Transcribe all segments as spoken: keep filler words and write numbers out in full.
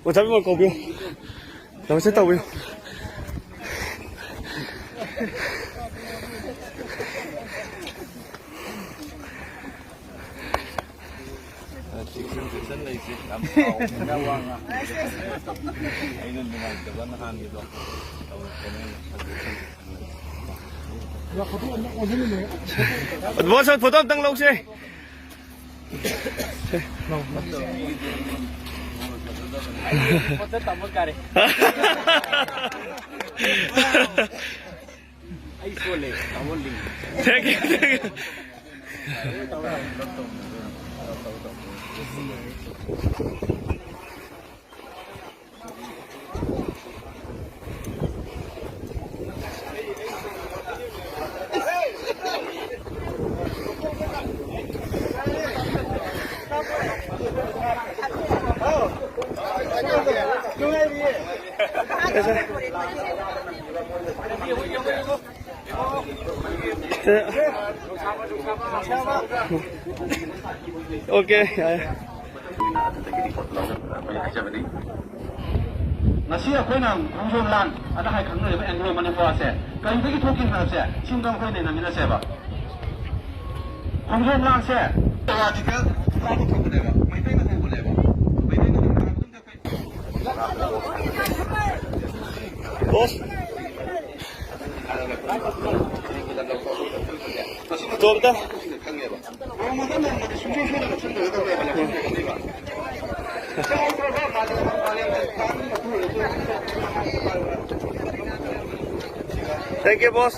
ꯑꯣꯖꯥ ꯕꯤꯃꯣꯜ ꯀꯧꯕꯤꯌꯨ꯫ ꯅꯃꯁꯇꯦ ꯇꯧꯕꯤꯌꯨ꯫ ꯆꯦꯛꯁꯤꯟ ꯆꯦꯛꯁꯤꯟ ꯂꯩꯁꯤ꯫ ꯌꯥꯝ ꯁꯥꯎꯕꯅꯤꯅ ꯋꯥ ꯉꯥꯡ-, ꯑꯩꯅ ꯅꯨꯡꯉꯥꯏꯇꯕ ꯅꯍꯥꯟꯒꯤꯗꯣ ꯇꯧꯔꯛꯄꯅꯦ꯫ ꯕꯣꯁ, ꯐꯣꯇꯣ ꯑꯝꯇꯪ ꯂꯧꯁꯦ꯫ ꯐꯣꯇꯣ ꯇꯥꯃꯣ ꯀꯥꯔꯦ꯫ ꯑꯩ ꯁꯣꯜꯂꯦ, ꯇꯥꯃꯣ link. Thank you, thank you. Okay, ꯌꯥꯔꯦ꯫ ꯑꯗꯨꯗꯒꯤꯗꯤ ꯄꯣꯠ ꯂꯧꯅꯕ ꯑꯩꯈꯣꯏꯅ ꯍꯥꯏꯖꯕꯅꯤ꯫ ꯉꯁꯤ ꯑꯩꯈꯣꯏꯅ ꯈꯣꯡꯖꯣꯝ ꯂꯥꯟ ꯑꯅ ꯍꯥꯏ ꯈꯪꯅꯔꯤꯕ ꯑꯦꯡꯒ꯭ꯂꯣ ꯃꯅꯤꯄꯨꯔꯁꯦ ꯀꯔꯤꯗꯒꯤ ꯊꯣꯛꯈꯤꯕꯅꯣ ꯍꯥꯏꯕꯁꯦ ꯁꯤꯝꯇꯪ ꯑꯩꯈꯣꯏ ꯅꯩꯅꯃꯤꯟꯅꯁꯦꯕ꯫ ꯈꯣꯡꯖꯣꯝ ꯂꯥꯟꯁꯦ ꯄꯋꯥꯖꯤꯀ ꯏꯄꯥꯗ ꯊꯣꯛꯄꯅꯦꯕ, ꯃꯩꯇꯩꯅ ꯍꯧꯕꯅꯦꯕ꯫ ꯃꯩꯇꯩꯅ ꯍꯧꯕ ꯃꯇꯝꯗ ꯑꯩꯈꯣꯏ ꯕꯣꯁ꯫ ꯇꯣꯝꯇ꯫ Thank you, boss.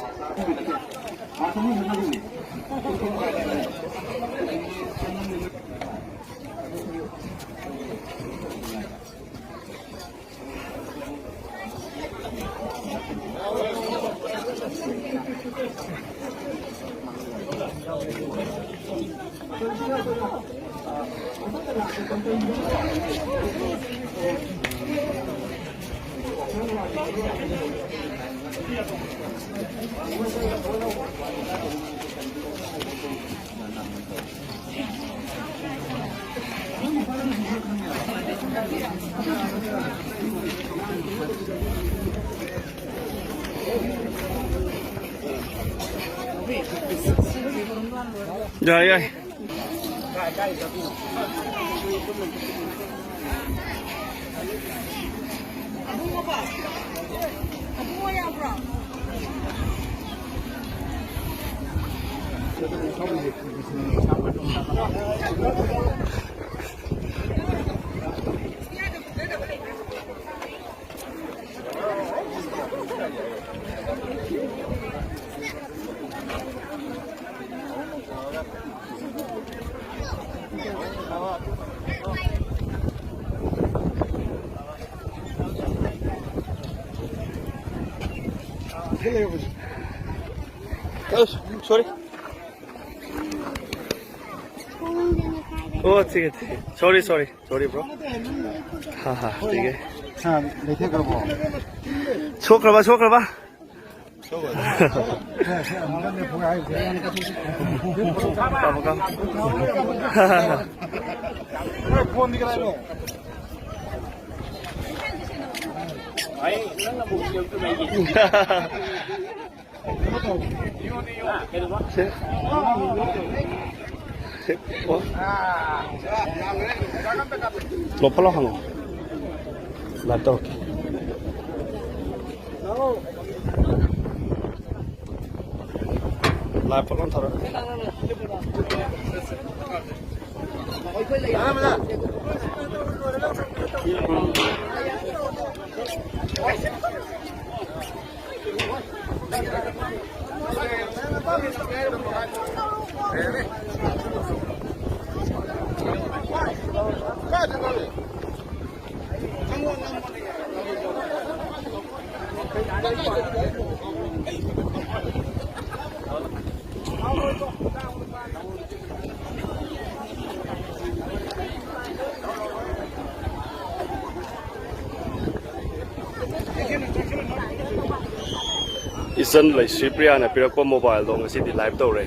ꯌꯥꯏ, ꯌꯥꯏ꯫ ꯑꯁ, sorry. ꯑꯣ, ꯊꯤꯒꯦ, ꯊꯤꯒꯦ꯫ Sorry, sorry, sorry, bro. ꯍꯥ, ꯍꯥ, ꯊꯤꯒꯦ꯫ ꯍꯥ, ꯂꯩꯊꯦꯛꯈ꯭ꯔꯕꯣ? ꯁꯣꯛꯈ꯭ꯔꯕ, ꯁꯣꯛꯈ꯭ꯔꯕ? ꯀꯥꯞꯄꯣ, ꯀꯥꯞꯄꯣ꯫ ꯐꯣꯟꯗꯤ ꯀꯗꯥꯏꯅꯣ? ꯁꯦ꯫ ꯑꯣ꯫ ꯂꯣ ꯐꯠ ꯂꯥꯎ ꯍꯪꯉꯣ꯫ ꯂꯥꯏꯚ ꯇꯧꯔꯛꯀꯦ꯫ ꯂꯥꯏꯚ ꯐꯠ ꯂꯥꯎ ꯊꯥꯔꯛꯑꯣ꯫ ꯏꯆꯟ ꯂꯩꯁ꯭ꯔꯤ ꯄ꯭ꯔꯤꯌꯥꯅ ꯄꯤꯔꯛꯄ ꯃꯣꯕꯥꯏꯜꯗꯣ ꯉꯁꯤꯗꯤ ꯂꯥꯏꯚ ꯇꯧꯔꯦ꯫